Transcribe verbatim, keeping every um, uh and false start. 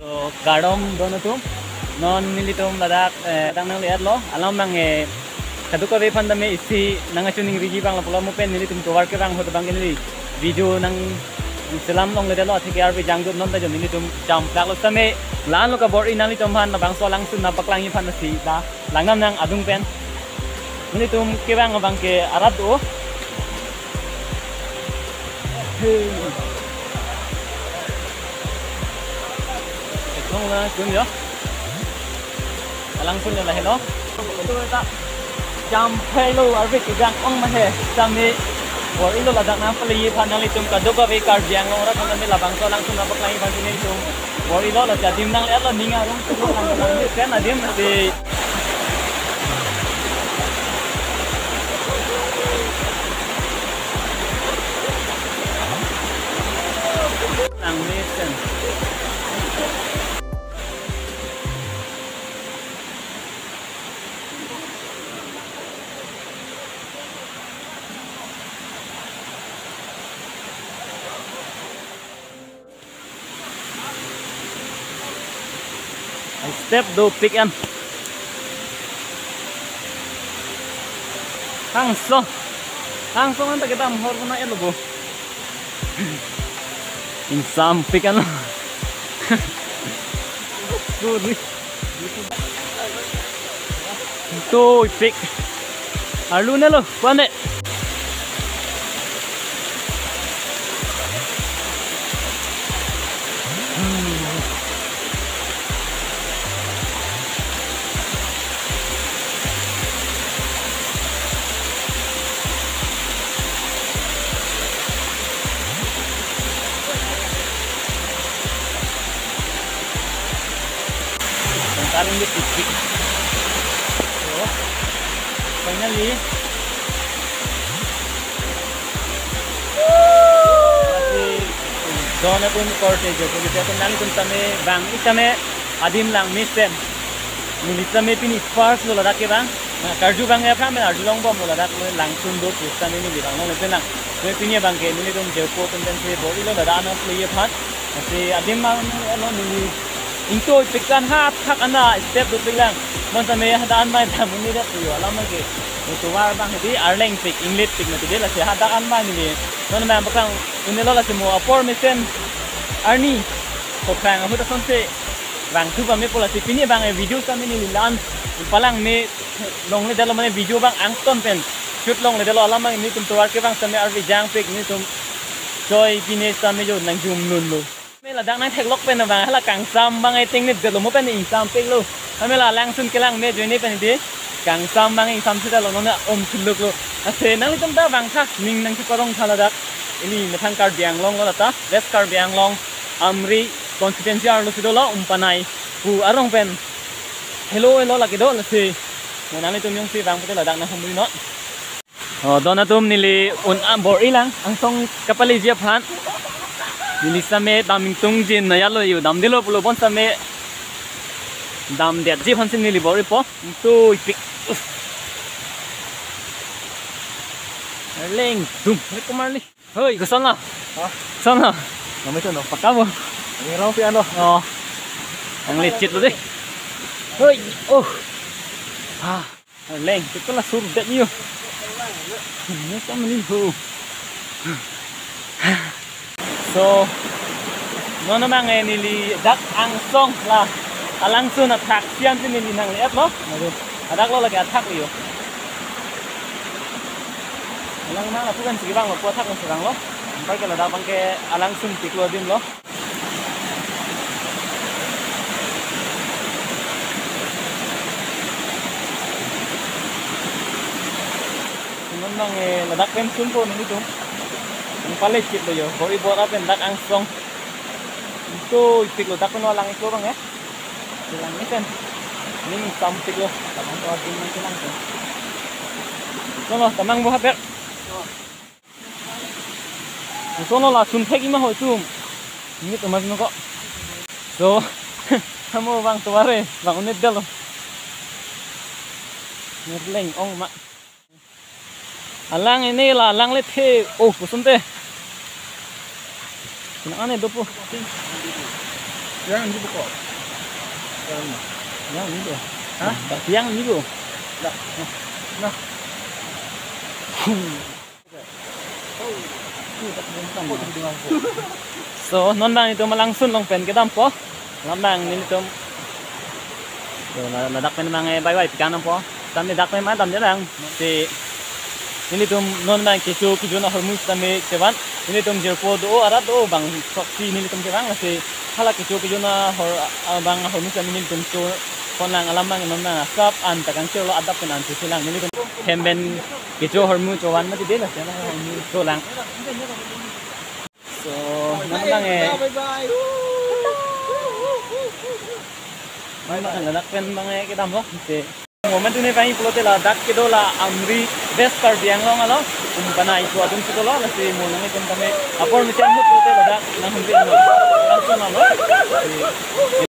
So, kardom don atum, non nelitum ladak, eh, ladak nangle-etlo, alam abang, eh, kadokave aphan tame isi nangkachiningriji abang lapulo mo pen nelitum tovar kevang ahut abang ke neli video nangselam longledetlo, atheke arve jangdut non ta jo nelitum champlaklo sitame, la-anlo kabor-i nanglitum aphan labangso alangsun nangpaklangji aphan, lasi ta langdam nang adung pen. Nelitum kevang abang ke arat do. Hey. Ketong la kun yo. Alangsun yo lahelo. Itu ta jam phelo arve kejang ong ma he. Sitame bor-ilo ladak nangpaleji aphan nanglitum kadokave Karbi Anglong arat aphan tame labangso alangsun nangpaklangji aphan nelitum bor-ilo, lasi adim nangle-etlo, ning arong tum lang lang pen adim si. Nang mesen. Step dopik an. Hangsong. Hangsong an ta kedam hor kona elo bo. Ingsampik an. Sorry. Dopik. Arlunelo, kuan de. Tangkaling di titik. So, finally. Lasi don atum korte jo, korte atum nangtum tame bang-ik tame adim lang mesen. Neli tame pini first lo ladak kevang. Nah, karju abang ya pram arjulongbomlo ladak lo langsun do pu sitame neli vang longle pen lang. Kami pini abang ke nelitum jirpo tum pen si bor-ilo ladak anat le ye phan. Lasi adim mang lo neli ingtoi pik an hadak an step dopik lang. Mo tame hadak an mai dam un-edet pu yo alam abang ke. Tovar abang hedi arleng pik, inglet pik mati de, lasi hadak an mai neli. Non abang paklang un-elo, lasi mo apor mesen arni koprang ahut asonsi vangthu pame pu, lasi pini abang e video sitame neli la-an palang me longledetlo, mane video abang angton pen shoot longledetlo, alam abang nelitum tovar kevang sitame arve jangpik, nelitum choi pine sitame jo nangjumlunlo. Me ladak nangtheklok pen abang hala kangsam abang e ting nipdetlo mo pen ingsampiklo. Kami la langsun kelang me ajoine pen di kangsam abang ingsamsedetlo, non om thuluklo. Lasi nanglitum ta vangtha, ning nangcheparongtha ladak. Ili methang Karbi Anglong lo lata, West Karbi Anglong, Amri constituency arlo si dolo, Umpanai pu arong pen. Helo helo lake do, lasi. Mo nanglitum jongsi vang pute ladak nanghumri non. Oh, don atum neli un-an bor-i lang, angsong kapaleji aphan. Neli sitame dam ingtung jin na yalo yo, damdetlo pulo bon sitame damdetji aphan si neli bor-ipo. Ingtoi pik. Uff. Arleng dum, re kumarli. Hoi, koson lo? Ha? Koson lo? Nami koson lo? Pakka bo? Ngerau pi ano? Oh. Nanglechit lo de. Hoi, oh. Ha. Leng, kita la sur det yo. Ini kan ini ho. So, non abang e neli dak angsong la alangsun athak siam si neli nangle-etlo. Aduh, hadak lo lake athak yo. Alang nang lapu kan si vanglo, pu athak kan si vanglo. Ampai ke ladak abang ke alangsun piklo adim lo. Nang nang, eh, ladak pen sunpo nelitum. Nangpalechit lo yo, bor-i bor-a pen dak angsong. Ingtoi piklo, dak pen lang-iklo abang ya. Lang mesen. Ning sampiklo, dak angsong adim nangkelang pen. Kono, tamang bo haber. Koson lo la sun thek ima ho tum. Ini tumas noko. So, kamu bang tuare, bang unit dalo. Ngerleng ong ma. Alang ini la, alang le the. Oh, koson te. Kena ane dopo. Yang ini buka. Yang ini. Yang ini, Bu. Hah? Yang ini, Bu. Nah, nah, nah. So, non abang itum Malangsun along pen kedampo. Non abang nelitum. So, la-, ladak pen abang, eh, bye bye pi kang nangpo. Tame dak pen ma damde lang. Si nelitum non abang kecho kejun ahormu tame chevan. Nelitum jirpo do arat do bang soksi nelitum kevang si hala kecho kejun ahor, ah, bang ahormu tame nelitum cho pon lang alam abang non abang asap an takang chelo adap pen an si lang nelitum hem pen kecho ahormu chovan mati de la si ahormu cho lang. So, non abang, eh. Bye bye. Non abang ladak pen abang, eh, kedampo. Si mo mantu ne abang pulote ladak kedo la Amri West Karbi Anglong along. Kumpana ipu atum si dolo, lasi mo nanglitum tame apor mesen ahut pulote ladak nang humpi lo. Langsung alo. Si